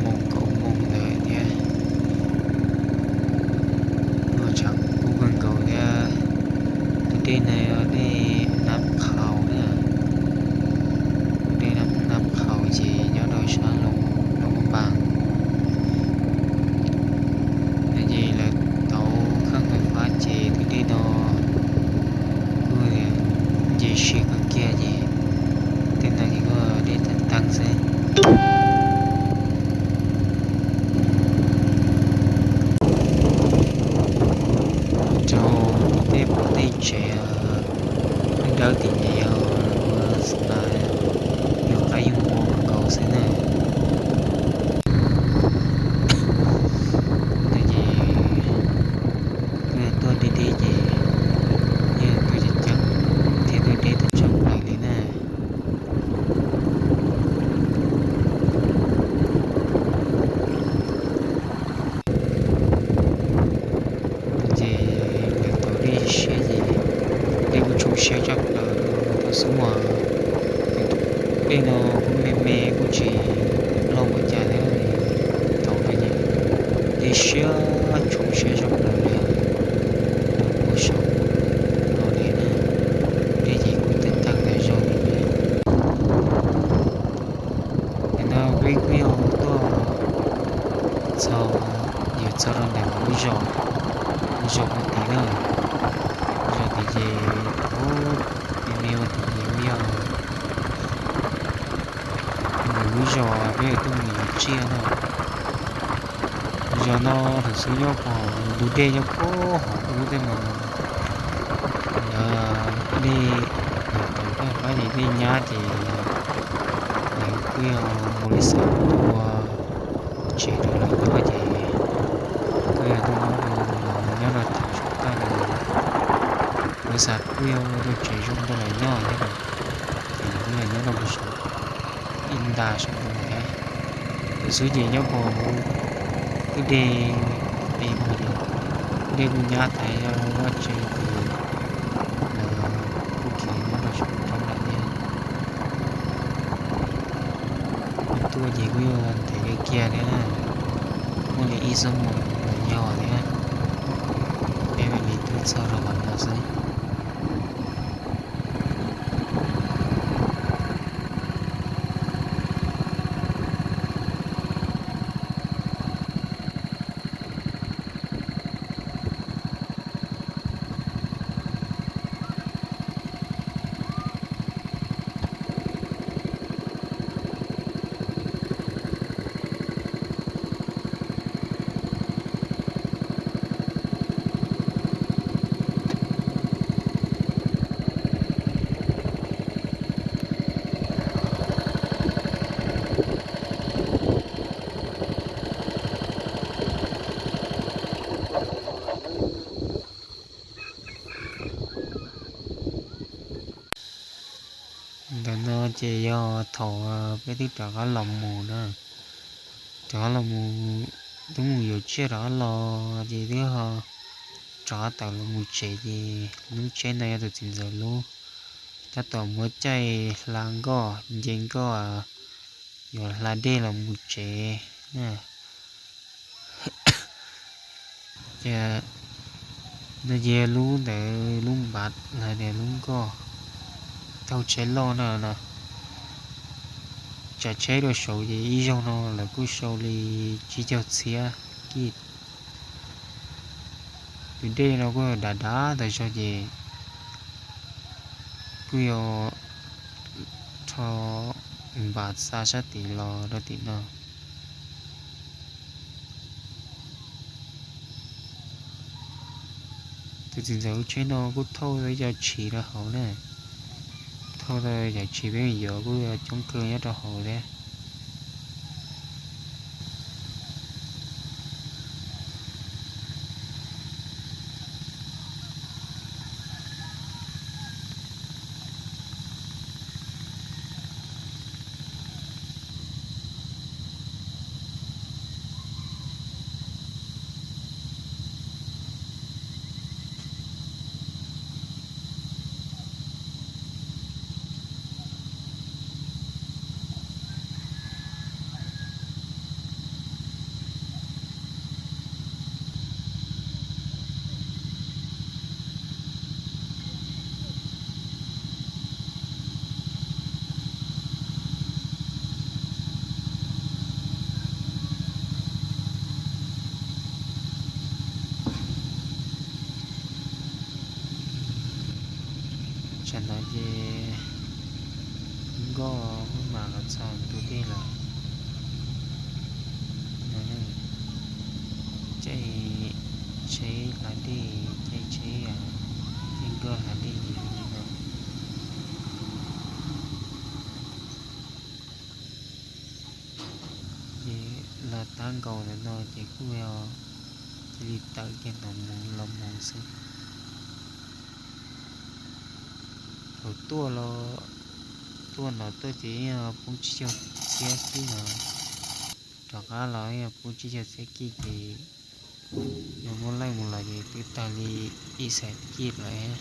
Mus kaum moos ntawd thiab, tshav kub kawg nkaus thiab. Tus dej no yog dej Nab Qhaus na, dej Nab Qhaus ces nyob rau sab Luam Npas no ces lawv tauv kheej fais fab ces tus dej no kuj nce siab kawg kiag ces tej no ces kuj dej tag tag xwb. Rau tej pom tej tsev dawb tim ces yog ua xav yog qaib yug npua nkaus xwb na. Ces tuaj tuaj deb deb ces yeej tuaj ceev ceev thiab tuaj deb tag tshaj plaws li na. Ces lawv tauv dej siab ces dej kuj tshoob siab tshaj plaws rau thaum xub uas dej no kuj me me kuj tsis loj ua cas thiab. Thaum no ces dej siab tshoob siab tshaj plaws li, ua saum no li na, dej ces kuj tawg tawg tas zog li. Nim no peb kuj yog tuaj txog, yog txog rau ntawm lub zos, lub zos ua tid na, zos tid ces thaum me me ua tid ces kuj yog ntawm lub zos peb tuaj mus yuav tsiaj na. Zos no thaum xub nyob pom ntug dej nyob puag hauv ub tej mas lawv dej, lawv tauv fab ces dej nyab ces lawv kuj yog mus li xav ua tsev rau lawv nyob ces kuj yog tuaj nyob rau, nyob rau thaum saum toj no, lawv xav kuj yog ua tau tsev zoo rau lawv nyob thiab, ces lawv kuj yog nyob rau puag saum ib nta saum no thiab. Thaum xub ces nyob puag hauv kwj deg, es mus ces dej kuj nyab tas zog vaj tse ces lawv kuj khiav nyob rau saum roob lawm thiab. Kuj tuaj ces kuj yog ntev kiag kiag thiab na, muaj li ib xuab moos los yog thiab, peb mam li tuaj txog rau qhov no xwb. Ntawm no ces yog thaum peb twb rov qab los mus na, rov qab los mus, twb mus yuav tsiaj rov qab los ces twb ho rov qab tawm los mus tsev ces lub tsheb no yog tus txiv ntxawm lub, tab tom muab caij hla nkoj nce nkoj yuav hla dej los mus tsev na. Ces no ces lub ntawd lub npav los tias lub nkoj thauj tsheb loj no no, tsav tsheb rau saud ces ib zaug no lawv kuj sau li tsib caug txhiab kij. Tus dej no kuj dav dav tas zog ces kuj yog rho npav xa sab tid los rau tim no. Tus txiv ntxawm lub tsheb no kuj thauj tau ib co tshiv rau hauv na, thauj tau cov tshiv peb yuav kuj coob kawg nyob rau hauv thiab. Tam no ces nkoj mam los txog ntu dej lawm. Caij tsheb hla dej, caij tsheb, caij nkoj hla dej ces zoo li no. Ces los tab nkaus ntawm no ces kuj yog cia li tawm kiag no mus los mus xwb. Thaum tuaj los, tuaj no tuaj ces yeej poob tsib caug txhiab kij no, rov qab los yeej poob tsib caug txhiab kij ces yog muab laij mus los ces twb tag li ib xees kij lawm.